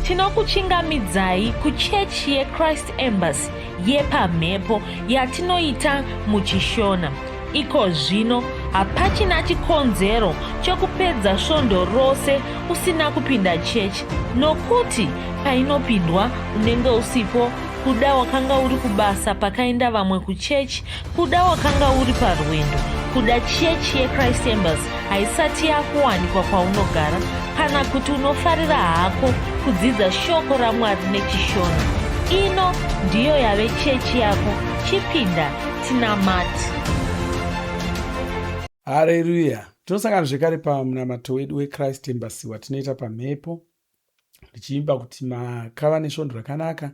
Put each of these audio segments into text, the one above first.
Tinokuchingamidzai kuchechi yeChrist Embassy yepamhepo yatinoita muchiShona. Iko zvino hapachina chikonzero chekupedza svondo rose usina kupinda chechi nokuti painopindwa unenge usipo kuda wakanga uri kubasa pakaenda vamwe kuchechi kuda wakanga uri parwendo kuda chechi yechrist embassy haisati yakuwanikwa kwaunogara kana kuti unofarira hako kudzidza shoko ramwari nechishona ino ndiyo yave chechi yako chipinda tinamati hareruya tinosangana zvekare pamunamato wedu wechrist embassy watinoita pamhepo ndichiimba kuti makava nesvondo rakanaka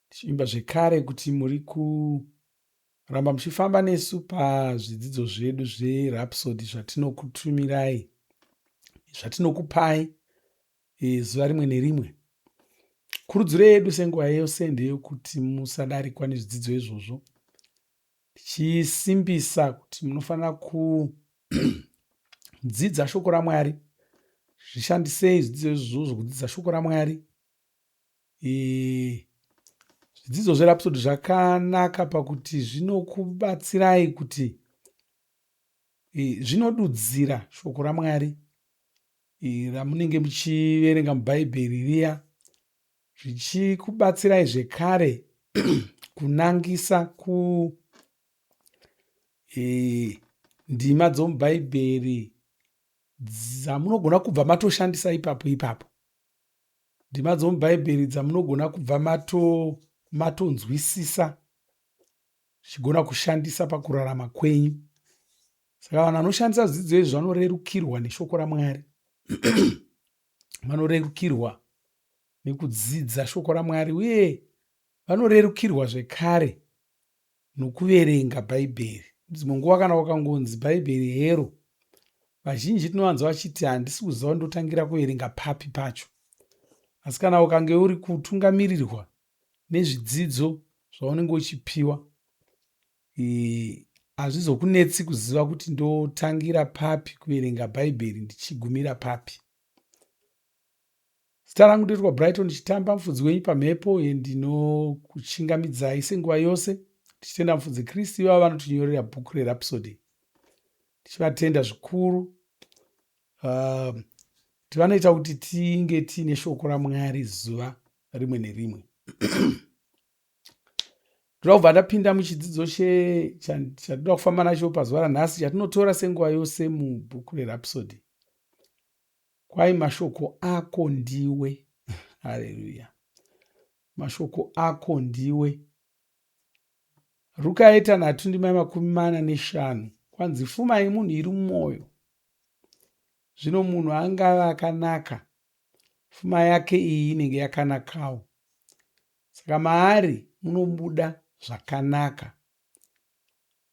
ndichiimba zvekare kuti muri kuramba muchifamba nesu pazvidzidzo zvedu zverhapsody zvatinokutumirai zvatinokupai e, zuva rimwe nerimwe kurudziro yedu senguva yose ndeyokuti musadarikwa nezvidzidzo izvozvo tichisimbisa kuti munofanira kudzidza shoko ramwari zvishandisei zvidzidzo izvozvo kudzidza shoko ramwari e, zvidzidzo zverapsody zvakanaka pakuti zvinokubatsirai kuti e, zvinodudzira shoko ramwari e, ramunenge muchiverenga mubhaibheri riya zvichikubatsirai zvekare kunangisa ku e, ndima dzomubhaibheri dzamunogona kubva matoshandisa ipapo ipapo ndima dzomubhaibheri dzamunogona kubva mato matonzwisisa zvichigona kushandisa pakurarama kwenyu saka vanhu vanoshandisa zvidzidzo izvi vanorerukirwa neshoko ramwari vanorerukirwa nekudzidza shoko ramwari uye vanorerukirwa zvekare nokuverenga bhaibheri dzimwe nguva kana wakangonzi bhaibheri hero vazhinji tinowanza vachiti handisi kuziva ndotangira kuverenga papi pacho asi kana ukange uri kutungamirirwa nezvidzidzo zvaunenge uchipiwa hazvizokunetsi kuziva kuti ndotangira papi kuverenga bhaibheri ndichigumira papi Zita rangu ndoitwa Brighton Chitamba, mufudzi wenyu pamhepo uye ndinokuchingamidzai senguva yose tichitenda mufudzi Kristu ivava vanotinyorera bhuku reRhapsody. Tichivatenda zvikuru kuti vanoita kuti tinge tiine shoko raMwari zuva rimwe nerimwe. Ndoda kubva ndapinda muchidzidzo chatinoda kufamba nacho pazuva ranhasi chatinotora senguva yose mubhuku reRhapsody. Kwai mashoko ako ndiwe. Haleluya. Mashoko ako ndiwe. Ruka yetanhatu ndima yemakumi mana neshanu. Kwanzi fuma yemunhu iri mumwoyo. Zvino munhu angave akanaka, fuma yake iyi inenge yakanakawo. Saka maari munobuda zvakanaka.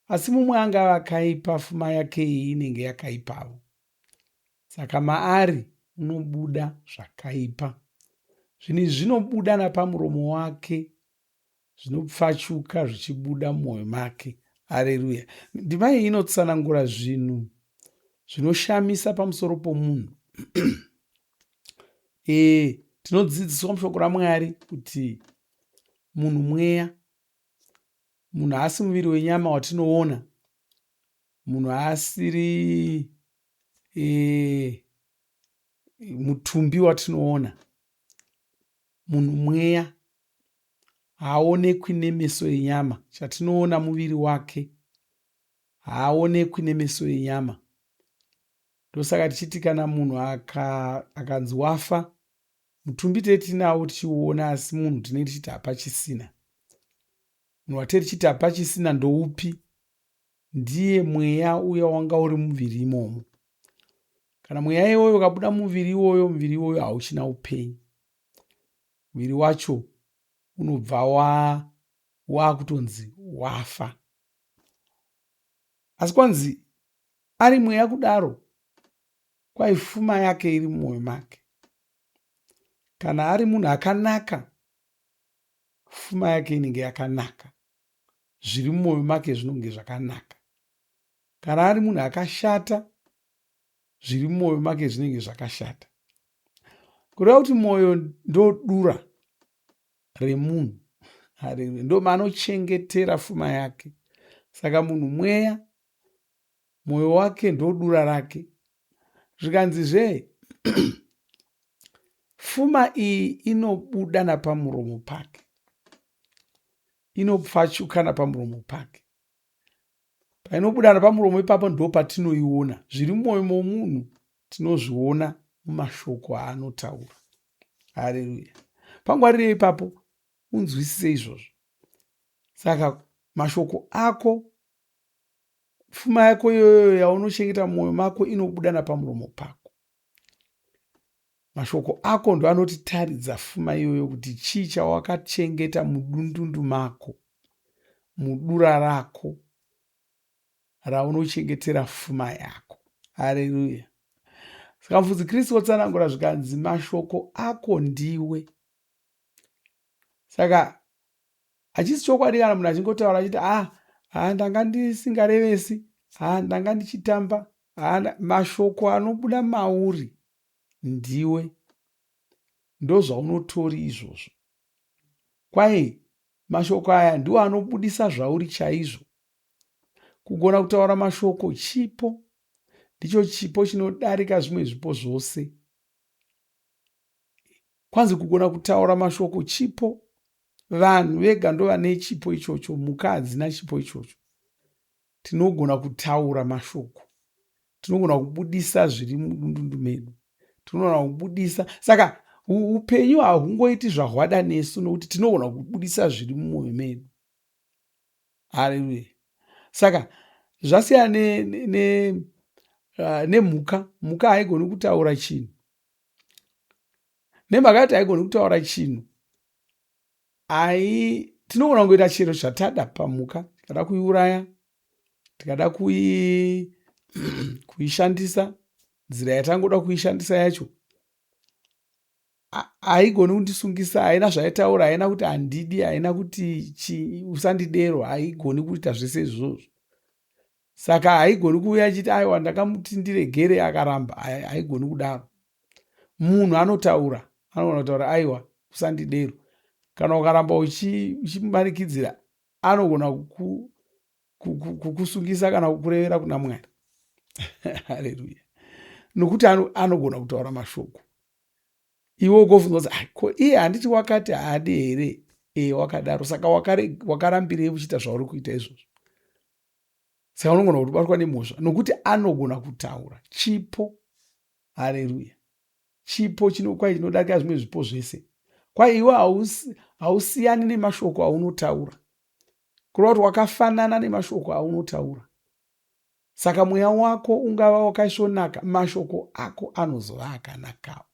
Asi mumwe angave akaipa, fuma yake iyi inenge yakaipawo. Saka maari munobuda zvakaipa. Zvinhu izvi zvinobuda napamuromo wake, zvinopfachuka zvichibuda mumwoyo make. Hareruya. Ndima iyi inotsanangura zvinhu zvinoshamisa pamusoro pomunhu. e, tinodzidziswa mushoko raMwari kuti munhu mweya, munhu haasi muviri wenyama watinoona munhu haasiri e, mutumbi watinoona munhu mweya haaonekwi nemeso enyama chatinoona muviri wake haaonekwi nemeso enyama ndosaka tichiti kana munhu akanzi wafa mutumbi tee tinawo tichiuona asi munhu tinenge tichiti hapachisina munhu watee tichiti hapachisina ndoupi Ndiye mweya uya wanga uri muviri imomo. Kana mweya iwoyo ukabuda muviri iwoyo, muviri iwoyo hauchina upenyu. Muviri wacho unobva wa wakutonzi wafa. Asi kwanzi ari mweya kudaro, kwai fuma yake iri mumwoyo make. Kana ari munhu akanaka, fuma yake inenge yakanaka. Zviri mumwoyo make zvinonge zvakanaka. Kana ari munhu akashata, zviri mumwoyo make zvinenge zvakashata. Kureva kuti mwoyo ndodura remunhu. Haleluya. Ndomaanochengetera fuma yake. Saka munhu mweya, mwoyo wake ndodura rake. Zvikanzizve fuma iyi inobuda napamuromo pake. Inopfachuka napamuromo pake. Painobuda napamuromo ipapo ndo patinoiona. Zviri mumwoyo momunhu tinozviona mumashoko aanotaura. Hareruya. Pangwarire ipapo unzwisise izvozvo. Saka mashoko ako, pfuma yako iyoyo yaunochengeta mumwoyo mako inobuda napamuromo pako. Mashoko ako ndoanotitaridza fuma iyoyo kuti chii chawakachengeta mudundundu mako, mudura rako raunochengetera fuma yako. Hareruya. Saka mufudzi Kristu otsanangura zvikanzi mashoko ako ndiwe. Saka hachisi chokwadi kana munhu achingotaura achiti ah, ah ndanga ndisingarevesi, ah ndanga ndichitamba, ah mashoko anobuda mauri ndiwe ndozvaunotori izvozvo. Kwai mashoko aya ndiwo anobudisa zvauri chaizvo. Kugona kutaura mashoko chipo. Ndicho chipo chinodarika zvimwe zvipo zvose. Kwanzi kugona kutaura mashoko chipo. Vanhu vega ndovane chipo ichocho, mhuka hadzina chipo ichocho. Tinogona kutaura mashoko. Tinogona kubudisa zviri mudundundu medu. Tinogona kubudisa. Saka upenyu hahungoiti zvahwada nesu nokuti tinogona kubudisa zviri mumwoyo medu. Haleluya. Saka zvasiyana nemhuka. Ne, ne, uh, mhuka haigoni kutaura chinhu. Nemhaka yekuti haigoni kutaura chinhu, ai tinogona kungoita chero zvatada pamhuka. Tikada kuiuraya, tikada kui kuishandisa nzira yatangoda kuishandisa yacho haigoni kundisungisa haina zvaitaura haina kuti handidi haina kuti usandidero haigoni kuita zvese izvozvo saka haigoni kuuya ichiti aiwa ndakamuti ndiregere akaramba haigoni kudaro munhu anotaura anogona kutaura aiwa usandidero kana ukaramba uchimanikidzira anogona kukusungisa kana kukurevera kuna mwari haleluya nokuti anogona kutaura mashoko iwe ugofunga kuti ah, ko iye handiti wakati haadi here e wakadaro saka wakarambirei uchiita zvauri kuita izvozvo saka unogona kutobatwa nemhosva nokuti anogona kutaura chipo haleluya chipo chinokwai chinodarika zvimwe zvipo zvese kwai iwe hausiyani nemashoko aunotaura kureva kuti wakafanana nemashoko aunotaura saka mweya wako ungava wakaisvonaka mashoko ako anozova akanakawo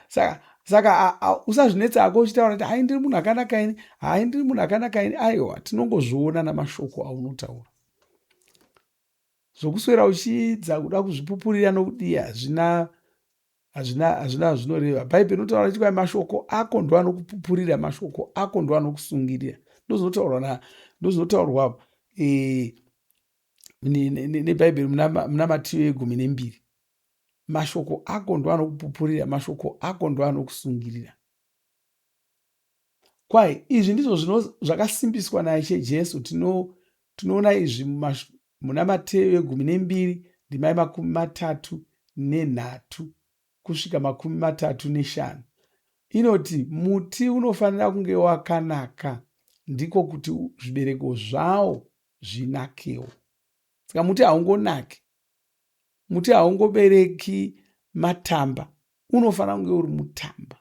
saka saka usazvinetsa hako uchitaura kuti hai ndiri munhu akanaka ini hai ndiri munhu akanaka ini aiwa tinongozviona namashoko aunotaura zvokuswera uchiidza kuda kuzvipupurira nokudii hazvina hazvina hazvina zvinoreva bhaibheri rinotaura richiti kwai mashoko ako ndo anokupupurira mashoko ako ndo anokusungirira ndozvinotaurwa na ndozvinotaurwa eh, nebhaibheri muna matiyo yegumi nembiri mashoko ako ndo anokupupurira mashoko ako ndo anokusungirira Kwai izvi ndizvo zvino zvakasimbiswa naIshe Jesu. Tino, tinoona izvi muna Mateyo yegumi nembiri ndima yemakumi matatu nenhatu kusvika makumi matatu neshanu. Inoti muti unofanira kunge wakanaka ndiko kuti zvibereko zvawo zvinakewo. Saka muti haungonaki, muti haungobereki matamba, unofanira kunge uri mutamba.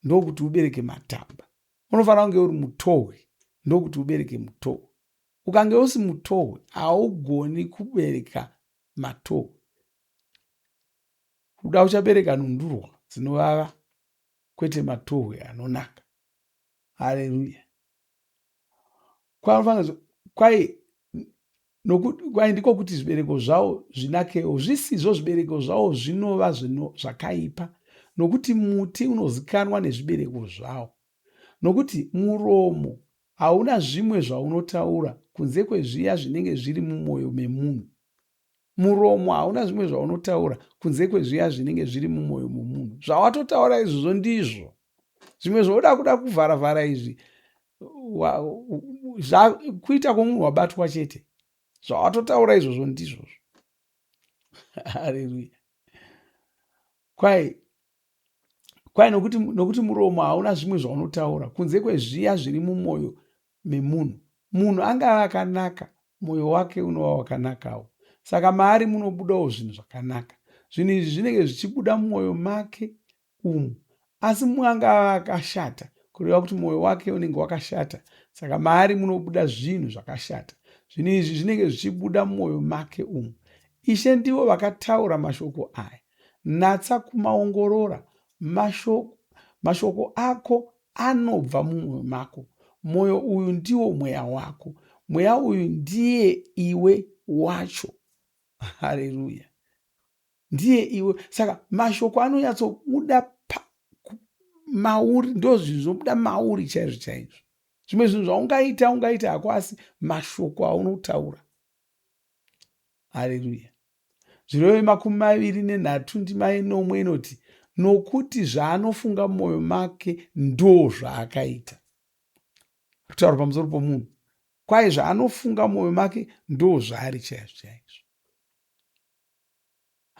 ndokuti ubereke matamba unofanira kunge uri mutohwe ndokuti ubereke mutohwe ukange usi mutohwe haugoni kubereka matohwe kuda uchabereka nhundurwa dzinovava kwete matohwe anonaka haleluya Kwanofanira kwai nokuti kwai ndiko kuti zvibereko zvawo zvinakewo zvisizvo zvibereko zvawo zvinova zvino zvakaipa nokuti muti unozikanwa nezvibereko zvawo nokuti muromo hauna zvimwe zvaunotaura kunze kwezviya zvinenge zviri mumwoyo memunhu. Muromo hauna zvimwe zvaunotaura kunze kwezviya zvinenge zviri mumwoyo momunhu. Zvawatotaura izvozvo ndizvo. Zvimwe zvoda kuda kuvhara-vhara izvi kuita kwomunhu wabatwa chete. Zvawatotaura izvozvo ndizvozvo. Hareruya. Kwai kwai nokuti, nokuti muromo hauna zvimwe zvaunotaura kunze kwezviya zviri mumwoyo memunhu. Munhu angava akanaka, mwoyo wake unova wakanakawo. Saka maari munobudawo zvinhu zvakanaka. Zvinhu izvi zvinenge zvichibuda mumwoyo make umu. Asi mumwe angava akashata, kureva kuti mwoyo wake unenge wakashata. Saka maari munobuda zvinhu zvakashata. Zvinhu izvi zvinenge zvichibuda mumwoyo make umu. Ishe ndivo vakataura mashoko aya. Natsa kumaongorora. Mashoko, mashoko ako anobva mumwoyo mako. Mwoyo uyu ndiwo mweya wako. Mweya uyu ndiye iwe wacho. Hareruya. Ndiye iwe. Saka mashoko anonyatsobuda mauri, ndozvinhu zvinobuda mauri chaizvo chaizvo. Zvimwe zvinhu zvaungaita ungaita hako, asi mashoko aunotaura. Hareruya. Zvirevo 23 ndima yenomwe inoti, Nokuti zvaanofunga mumwoyo make ndo zvaakaita. Kutaura pamusoro pomunhu. Kwai zvaanofunga mumwoyo make ndo zvaari chaizvo chaizvo.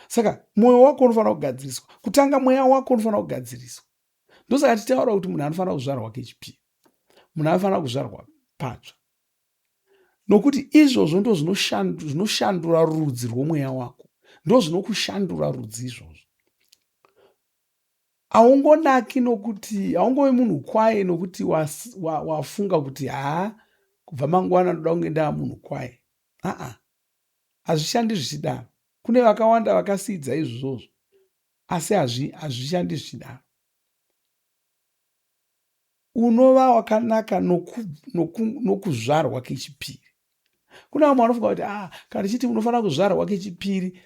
Saka mwoyo wako unofanira kugadziriswa. Kutanga mweya wako unofanira kugadziriswa. Ndosaka tichitaura kuti munhu anofanira kuzvarwa kechipiri. Munhu anofanira kuzvarwa patsva. Nokuti izvozvo ndozvinoshandura rudzi rwomweya wako. Ndozvinokushandura rudzi izvozvo. Haungonaki nokuti haungovi munhu kwaye nokuti wafunga wa, wa kuti haa kubva mangwana ndoda kunge ndava munhu kwaye. Aa, hazvishandi zvichidaro. Kune vakawanda vakasiidza izvozvo, asi hazvishandi zvichidaro. Unova wakanaka nokuzvarwa kechipiri. Kuna vamwe vanofunga kuti ah, kana tichiti unofanira kuzvarwa kechipiri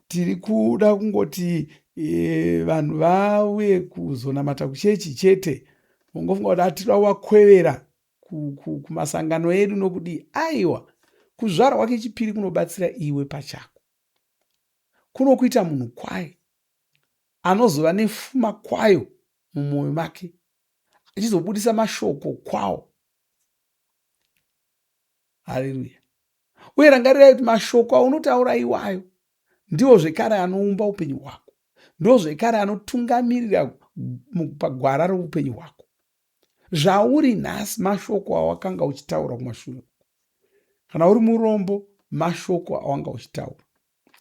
tiri kuda kungoti e, vanhu vauye kuzonamata kuchechi chete. Ungofunga kuti atinoda ah, kuvakwevera kumasangano edu nokudii. Aiwa, kuzvarwa kechipiri kunobatsira iwe pachako, kunokuita munhu kwaye anozova nefuma kwayo mumwoyo make achizobudisa mashoko kwawo. Haleluya! Uye rangarirai kuti mashoko aunotaura iwayo ndiwo zvekare anoumba upenyu hwako, ndiwo zvekare anotungamirira pagwara roupenyu hwako. Zvauri nhasi mashoko awakanga uchitaura kumashure. Kana uri murombo, mashoko awanga uchitaura.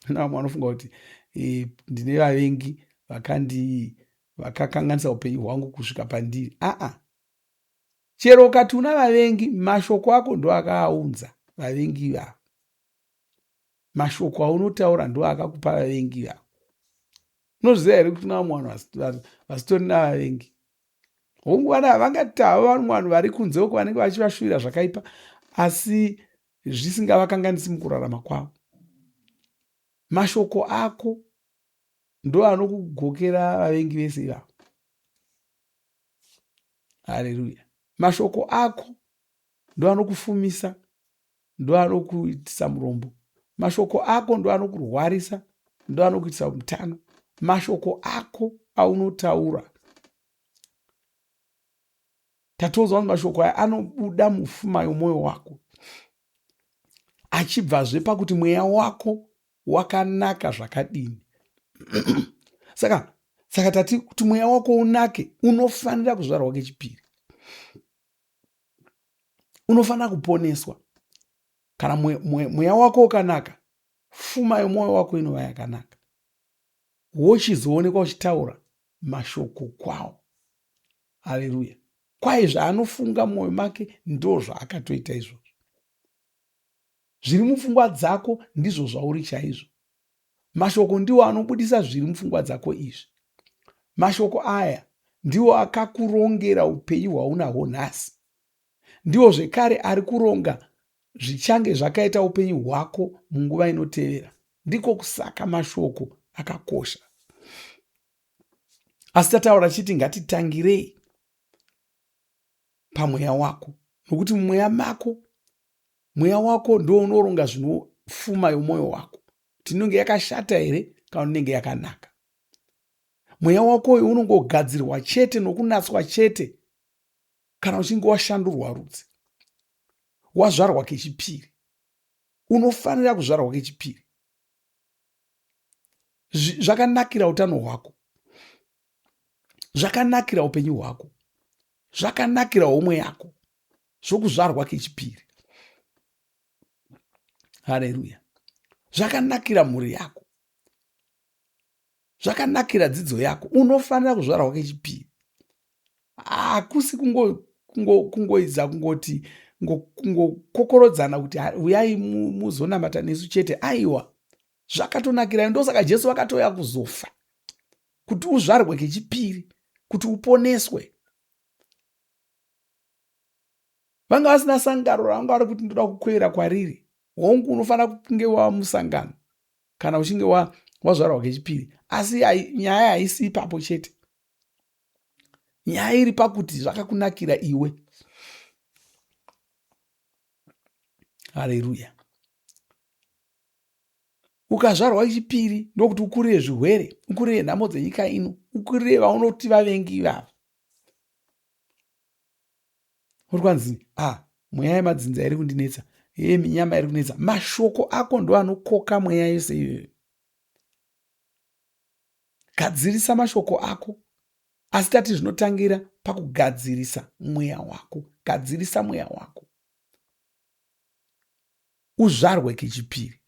Kuna vamwe vanofunga kuti e, ndine vavengi vakandi vakakanganisa upenyu hwangu kusvika pandiri. Aa, chero ukati una vavengi, mashoko ako ndo akaaunza vavengi ivavo. Mashoko aunotaura ndo akakupa vavengi ivavo. Unoziva here kuti kuna vamwe vanhu vasitorina vavengi? Hongu, vana vangati havo vamwe vanhu vari kunze uko vanenge vachivashuvira zvakaipa, asi zvisingavakanganisi mukurarama kwavo. Mashoko ako ndo anokugokera vavengi vese ivavo. Haleluya! Mashoko ako ndo anokufumisa, ndo anokuitisa murombo. Mashoko ako ndo anokurwarisa, ndo anokuitisa mutano. Mashoko ako aunotaura Tatoudzwa kuti mashoko aya anobuda mufuma yomwoyo wako achibvazve pakuti mweya wako wakanaka zvakadini. Saka saka tati kuti mweya wako unake unofanira kuzvarwa kechipiri, unofanira kuponeswa. Kana mweya wako ukanaka, fuma yomwoyo wako inova yakanaka, wochizoonekwa uchitaura mashoko kwawo. Haleluya! Kwai zvaanofunga mumwoyo make ndo zvaakatoita izvozvo. Zviri mupfungwa dzako ndizvo zvauri chaizvo. Mashoko ndiwo anobudisa zviri mupfungwa dzako izvi. Mashoko aya ndiwo akakurongera upenyu hwaunahwo nhasi. Ndiwo zvekare ari kuronga zvichange zvakaita upenyu hwako munguva inotevera. Ndiko kusaka mashoko akakosha. Asi tataura chiti ngatitangirei pamweya wako, nokuti mumweya mako, mweya wako ndiwo unoronga zvinofuma yomwoyo wako. Kuti inenge yakashata here kana inenge yakanaka. Mweya wako uyu unongogadzirwa chete nokunatswa chete kana uchinge washandurwa rudzi, wazvarwa kechipiri. Unofanira kuzvarwa kechipiri. Zvakanakira utano hwako, zvakanakira upenyu hwako, zvakanakira homwe yako, zvokuzvarwa kechipiri. Hareruya! Zvakanakira mhuri yako, zvakanakira dzidzo yako. Unofanira kuzvarwa kechipiri. Hakusi kungoidza kungoti kungokokorodzana kuti uyai muzonamata nesu chete. Aiwa, zvakatonakirai. Ndosaka Jesu vakatouya kuzofa, kuti uzvarwe kechipiri, kuti uponeswe. Vanga vasina sangano ravanga vari kuti ndoda kukwevera kwariri. Hongu, unofanira kunge wava musangano kana uchinge wazvarwa kechipiri, asi nyaya haisi ipapo chete. Nyaya iri pakuti zvakakunakira iwe. Hareruya! Ukazvarwa chipiri ndokuti ukurire zvirwere, ukurire nhamo dzenyika ino, ukurire vaunoti vavengi ivava. Uri kwanzi, ah, mweya yemadzinza iri kundinetsa, ye minyama iri kunetsa. Mashoko ako ndo anokoka mweya yese iyoyo. Gadzirisa mashoko ako. Asi tati zvinotangira pakugadzirisa mweya wako. Gadzirisa mweya wako, uzvarwe kechipiri.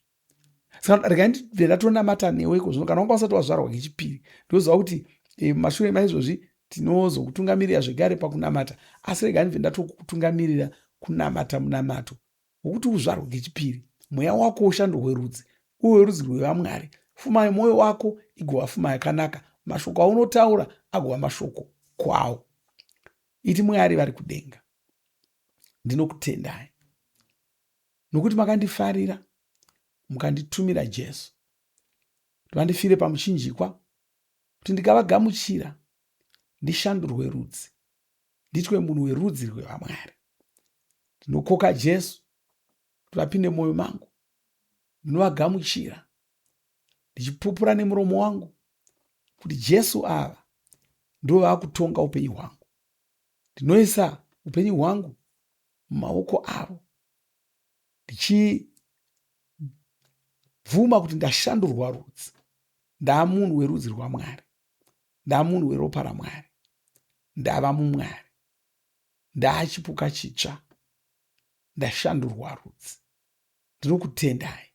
Saka regai ndibve ndatonamata newe iko zvino. Kana wanga usati wazvarwa kechipiri, ndinoziva kuti mashure maizvozvi tinozokutungamirira zvekare pakunamata, asi regai ndibve ndatokutungamirira kunamata munamato wokuti uzvarwe kechipiri, mweya wako ushandurwe rudzi, uve werudzi rwevamwari, fuma yemwoyo wako igova fuma yakanaka, mashoko aunotaura agova mashoko kwawo. Iti, Mwari vari kudenga, ndinokutendai nokuti makandifarira mukanditumira Jesu kuti vandifire pamuchinjikwa, kuti ndikavagamuchira ndishandurwe rudzi, nditwe munhu werudzi rwevamwari. Ndinokoka Jesu kuti vapinde mwoyo mangu. Ndinovagamuchira ndichipupura nemuromo wangu kuti Jesu ava ndivo vakutonga upenyu hwangu. Ndinoisa upenyu hwangu mumaoko avo, ndichibvuma kuti ndashandurwa rudzi, ndaamunhu werudzi rwaMwari, ndaamunhu weropa raMwari, ndava muMwari, ndaachipuka chitsva, ndashandurwa rudzi. Ndinokutendai,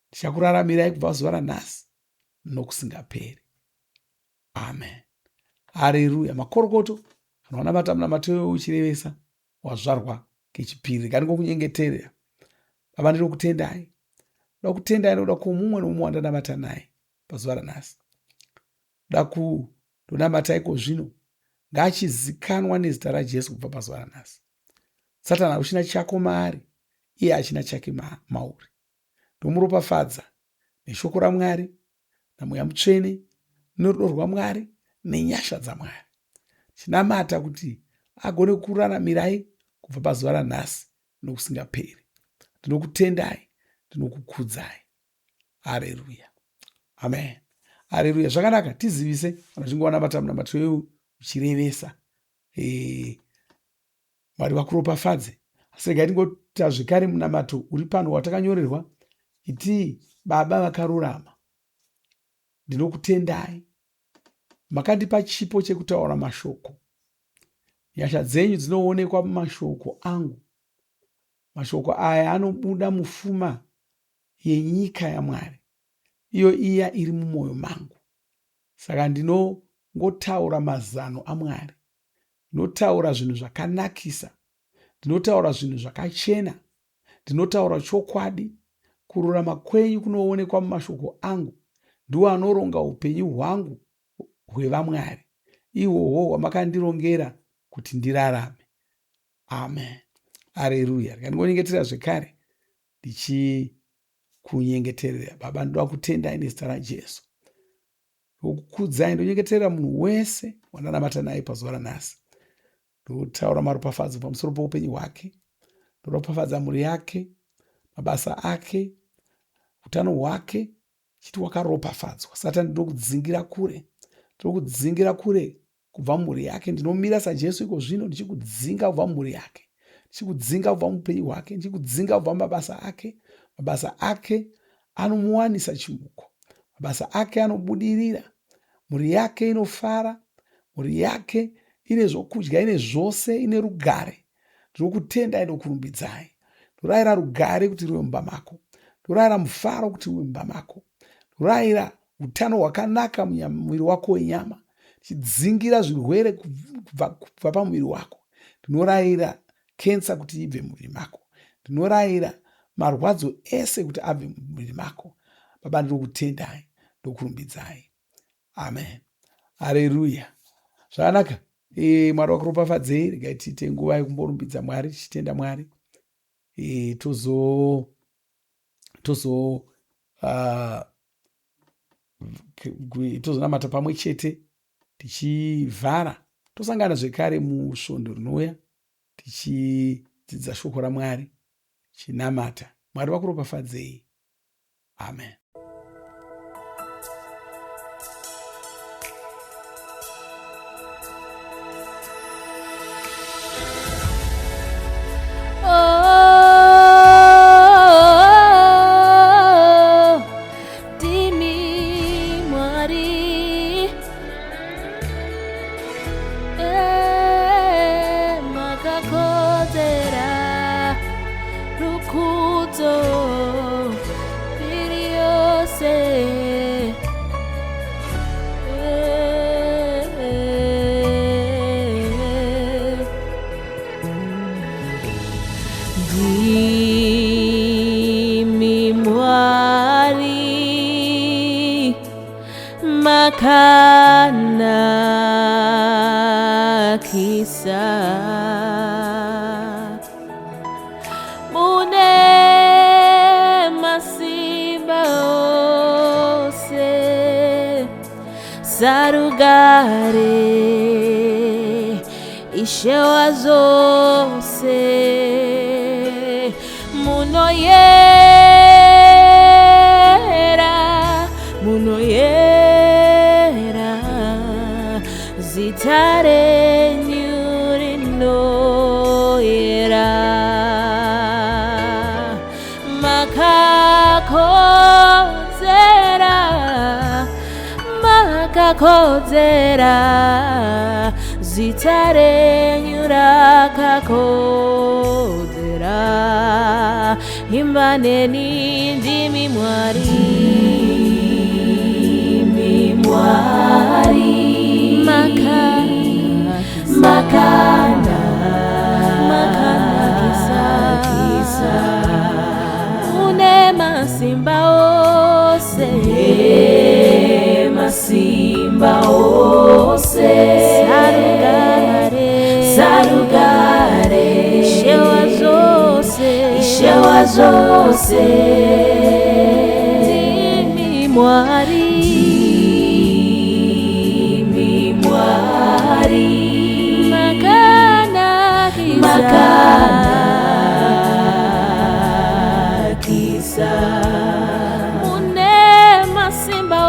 ndichakuraramirai kubva zuva ranhasi nokusingaperi. Amen. Hareruya. Makorokoto. Kana wanamata munamato uchirevesa, wazvarwa kechipiri. Rega ndingokunyengeterera. Baba, ndinokutendai. Ndoda kutendai nokuda kwomumwe nomumwe wandanamata naye pazuva ranhasi. Ndoda kundonamata iko zvino. Ngaachizikanwa nezita raJesu kubva pazuva ranhasi. Satani hauchina chako maari, iye achina chake mauri. Ndomuropafadza neshoko raMwari, naMweya Mutsvene, nerudo rwaMwari, nenyasha dzaMwari. Chinamata kuti agone kuraramirai kubva pazuva ranhasi nokusingaperi. Ndinokutendai, ndinokukudzai. Hareruya. Amen. Hareruya. Zvakanaka, tizivise kana uchinge wanamata munamato iyoyo uchirevesa. Mwari vakuropafadze. Asi regai tingoita zvekare munamato uri pano watakanyorerwa. Itii, Baba vakarurama, ndinokutendai. Makandipa chipo chekutaura mashoko. Nyasha dzenyu dzinoonekwa mumashoko angu. Mashoko aya anobuda mufuma yenyika yaMwari, iyo iya iri mumwoyo mangu. Saka ndinongotaura mazano aMwari. Ndinotaura zvinhu zvakanakisa. Ndinotaura zvinhu zvakachena. Ndinotaura chokwadi. Kururama kwenyu kunoonekwa mumashoko angu. Ndiwo anoronga upenyu hwangu hwevaMwari, ihwohwo hwamakandirongera kuti ndirarame. Amen. Areruya. Rega ndingonyengetera zvekare ndichikunyengeterera. Baba, ndinoda kutendai nezita raJesu. Ndokukudzai, ndonyengeterera munhu wese wandanamata naye pazuva ranhasi. Ndotaura maropafadzo pamusoro poupenyu hwake. Ndoropafadza mhuri yake, mabasa ake, Utano hwake chiti wakaropafadzwa. Satani ndinokudzingira kure. Ndinokudzingira kure kubva mumhuri yake. Ndinomira saJesu iko zvino ndichikudzinga kubva mumhuri yake. Ndichikudzinga kubva muupenyu hwake. Ndichikudzinga kubva mumabasa ake. Mabasa ake anomuwanisa chimuko. Mabasa ake anobudirira. Mhuri yake inofara. Mhuri yake ine zvokudya, ine zvose, ine rugare. Ndinokutendai ndokurumbidzai. Ndorayira rugare kuti ruve mumba mako. Ndorayira mufaro kuti uve mumba mako. Ndorayira utano hwakanaka mumuviri wako wenyama. Chidzingira zvirwere kubva, kubva pamuviri wako. Ndinorayira kensa kuti ibve mumuviri mako. Ndinorayira marwadzo ese kuti abve mumuviri mako. Baba ndinokutendai ndokurumbidzai. Amen. Hareruya. Zvakanaka. E, Mwari wakuropafadzei. Regai tiite nguva yekumborumbidza Mwari tichitenda Mwari. E, tozo tozo uh, tozonamata pamwe chete tichivhara tosangana zvekare musvondo rinouya tichidzidza shoko raMwari tichinamata. Mwari vakuropafadzei. Amen. Oh, ndimi Mwari. Eh, makakodzera rukudzo mbiri yose. Eh, Ndimi Mwari makanakisa mune masimba ose sarugare ishe wazvose munoyera munoyera zita renyu rinoyera makakodzera makakodzera zita renyu rakakodzera imba neni ndimi Mwari Ndimi Mwari makana makanakisa mune masimba ose Mune masimba ose sarugare sarugare ishe wazvose ishe wazvose ndimi Mwari ndimi Mwari makanakisa makanakisa mune masimba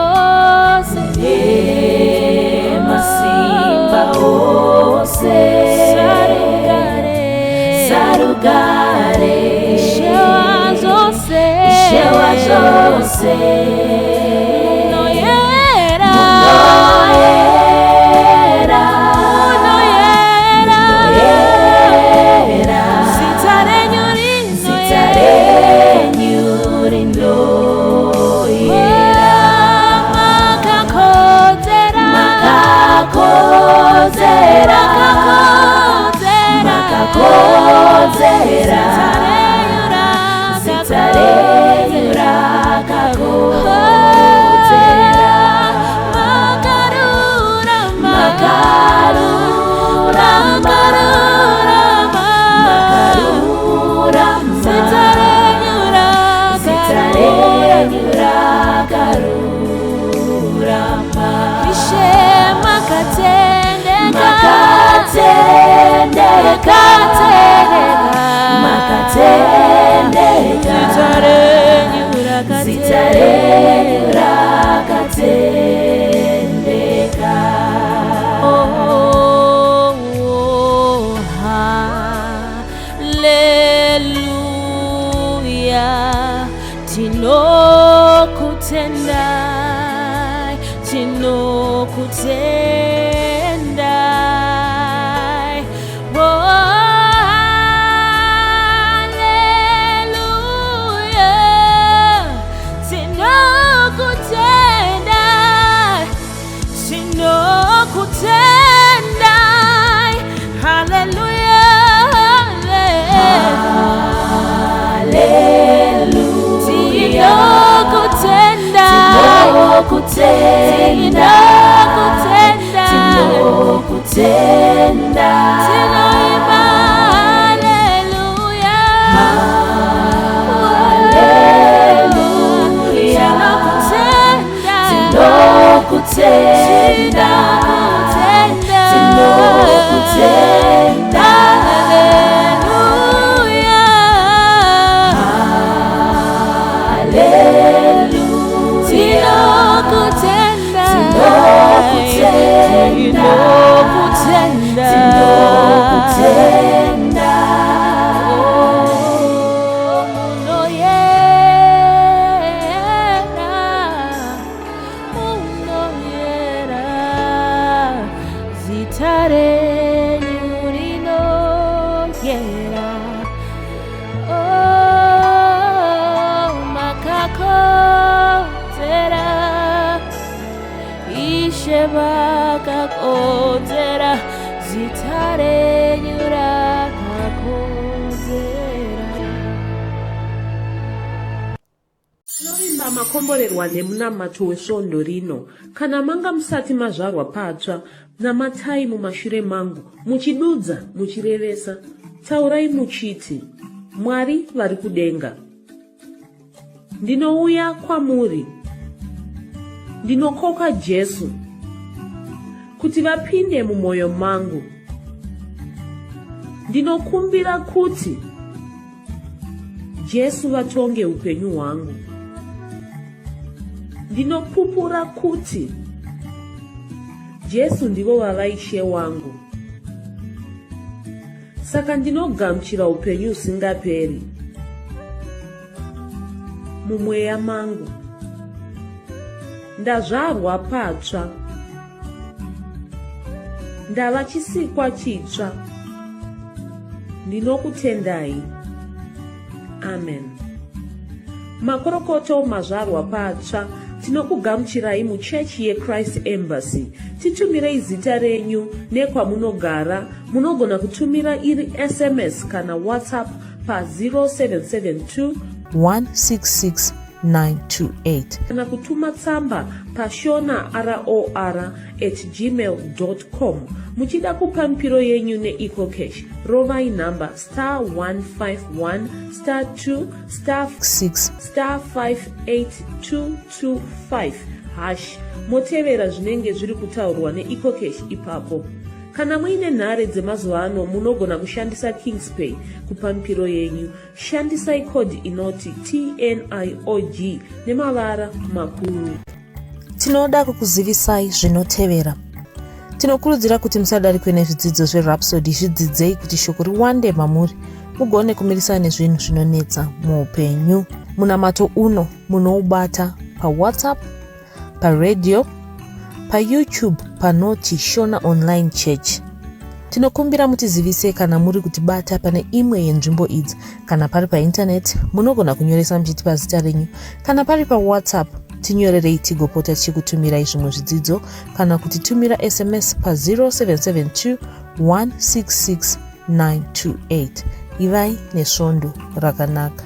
ose mune masimba ose sarugare sarugare ishe wazvose ishe wazvose munoyera munoyera munoyera munoyera zita renyu zita rinoyera renyu rinoyera makakodzera makakodzera makakodzera makakodzera zita renyu zita renyu rakakodzera. Tinokutendai. Oh, hallelujah. Tinokutendai. Tinokutendai. Hallelujah. Tinokutendai. Tinokutenda. Tinokutendai. Tinoimba hallelujah. Hallelujah. Tinokutenda. Tinokutenda. Tinokutenda. Hallelujah. Hallelujah. Tinokutenda. Tinokutenda. Tinokutenda. Tinokutenda. Oh, munoyera, munoyera, zita renyu rinoyera. Oh, makakodzera, Ishe makakodzera, zita renyu rakakodzera. Tinovimba makomborerwa nemunamato wesvondo rino. Kana manga musati mazvarwa patsva, namatai mumashure mangu, muchidudza, muchirevesa. Taurai muchiti, Mwari vari kudenga. Ndinouya kwamuri. Ndinokoka Jesu kuti vapinde mumwoyo mangu. Ndinokumbira kuti Jesu vatonge upenyu hwangu. Ndinopupura kuti Jesu ndivo vava Ishe wangu. Saka ndinogamuchira upenyu husingaperi mumweya mangu. Ndazvarwa patsva. Ndava chisikwa chitsva. Ndinokutendai. Amen. Makorokoto mazvarwa patsva tinokugamuchirai muchechi yeChrist Embassy. Titumirei zita renyu nekwamunogara. Munogona kutumira iri SMS kana WhatsApp pa 0772 166 928. Kana kutuma tsamba pashona roor at gmail com. Muchida kupa mipiro yenyu neEcoCash, rovai nhamba star 151 star 2 star 6 star 58225 hash motevera zvinenge zviri kutaurwa neEcoCash ipapo. Kana muine nhare dzemazuva ano munogona kushandisa Kingspay kupa mipiro yenyu. Shandisai code inoti TNIOG nemavara makuru. Tinoda kukuzivisai zvinotevera. Tinokurudzira kuti musadarikwe nezvidzidzo zveRhapsody, zvidzidzei kuti shoko riwande mamuri mugone kumirisana nezvinhu zvinonetsa muupenyu. Munamato uno munoubata paWhatsApp, paradio, paYouTube panoti Shona Online Church. Tinokumbira mutizivise kana muri kutibata pane imwe yenzvimbo idzi. Kana pari paintaneti, munogona kunyoresa muchitipa zita renyu. Kana pari paWhatsApp, tinyorerei tigopota tichikutumirai zvimwe zvidzidzo kana kutitumira SMS pa 0772 166 928. Ivai nesvondo rakanaka.